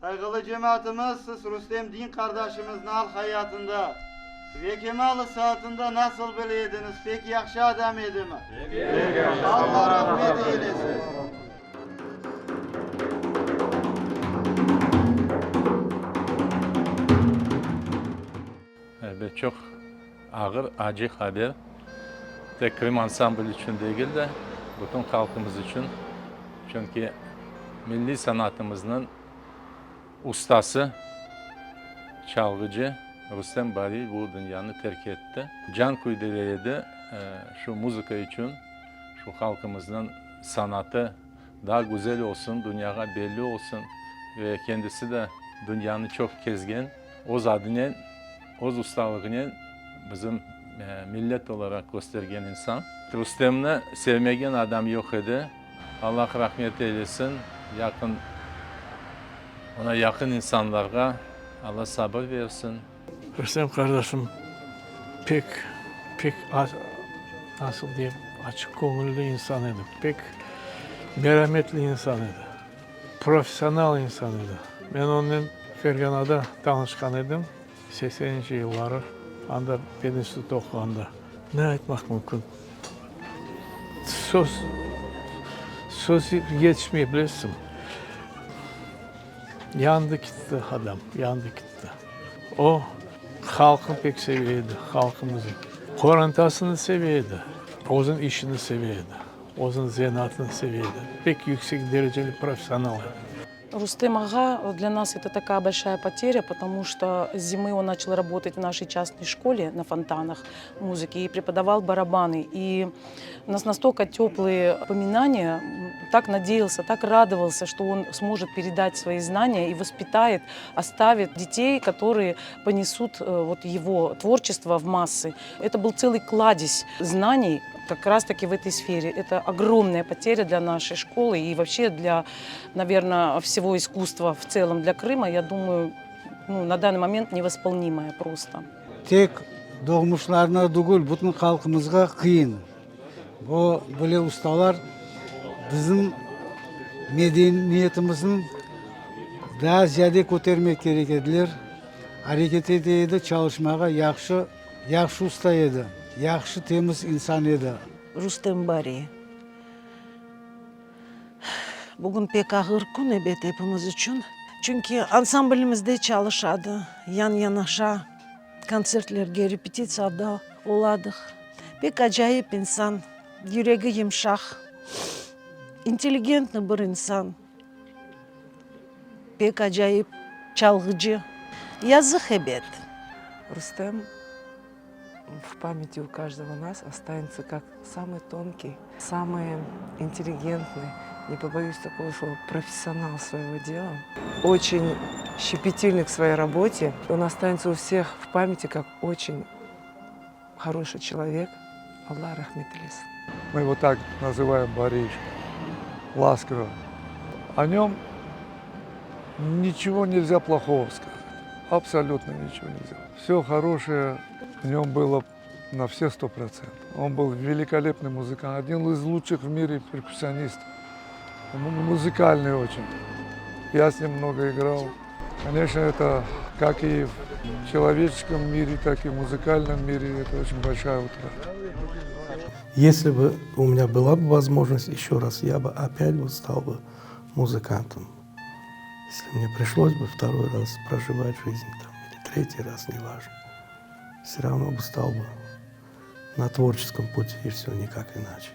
Sayğılı cemaatımız, siz Rustem din qardaşımıznı al-hayatında ve kemal-ı saatında nasıl bile ediñiz, pek yahşı adam edimi? Pek yahşı. Alla rahmet eylesin. Elbet, çoq ağır, acı haber, tek Krım ansambli içün degil de, bütün halqımız içün, çünki milliy sanatımıznıñ ustası, çalğıcı Rustem Bariyev bu dünyanı terk etti. Can küydüre edi şu muzıka içün, şu halqımıznıñ sanatı daa güzel olsun, dünyağa belli olsun ve kendisi de dünyanı çoq kezgen. Öz adınen, öz ustalığınen bizim millet olaraq köstergen insan. Rustemni sevmegen adam yoq edi. Allah rahmet eylesin, yaqın, oña yaqın insanlarğa Allah sabır bersin. Rustem qardaşım pek, pek, nasıl deyim, açıq göñülli insan edi, pek merametli insan edi. Professional insan edi. Men onnen Ferganada tanışqan edim, sekseninci yılları, anda pedinstitutta oquğanda. Ne aytmaq mümkün? Söz, söz yetişmey, bilesiñmi? Yandı kitti adam, yandı kitti. O, halqnı pek seve edi, halqımıznı. Qorantasını seve edi, özüniñ işini seve edi. Özüniñ zenaatını seve edi. Pek yüksek dereceli professional edi. Рустем Ага для нас это такая большая потеря, потому что с зимы он начал работать в нашей частной школе на фонтанах музыки и преподавал барабаны. И у нас настолько теплые поминания, так надеялся, так радовался, что он сможет передать свои знания и воспитает, оставит детей, которые понесут э, вот его творчество в массы. Это был целый кладезь знаний как раз-таки в этой сфере. Это огромная потеря для нашей школы и вообще для, наверное, всего искусства в целом для Крыма, я думаю, ну, на данный момент невосполнимая просто. Tek doğmuşlarına tügül, bütün halqımızğa qıyın. Bu böyle ustalar bizim medeniyetimizni daa ziyade kötermek kerek ediler. Areket ete edi, çalışmağa yahşı, yahşı usta edi, yahşı temiz insan edi. Rustem Bari, Bugün pek ağır kün, ebet, epimiz içün. Çünki ansamblimizde çalışadı, yan-yanaşa kontsertlerge, repetitsiyada oladıq. Pek acayip insan, yüregi yımşaq, intelligentni bir insan, pek acayip çalğıcı. Yazıq, ebet. Rustem в памяти у каждого нас останется как самый тонкий, самый интеллигентный, не побоюсь такого слова, профессионал своего дела. Очень щепетильный к своей работе. Он останется у всех в памяти как очень хороший человек. Alla rahmet eylesin. Мы его так называем Боришка, ласково. О нем ничего нельзя плохого сказать. Абсолютно ничего нельзя. Все хорошее в нем было на все 100%. Он был великолепный музыкант, один из лучших в мире перкуссионистов. Музыкальный очень. Я с ним много играл. Конечно, это как и в человеческом мире, так и в музыкальном мире, это очень большая утрата. Если бы у меня была бы возможность еще раз, я бы опять бы стал бы музыкантом. Если мне пришлось бы второй раз проживать жизнь там, или третий раз, неважно, все равно бы стал бы на творческом пути и все, никак иначе.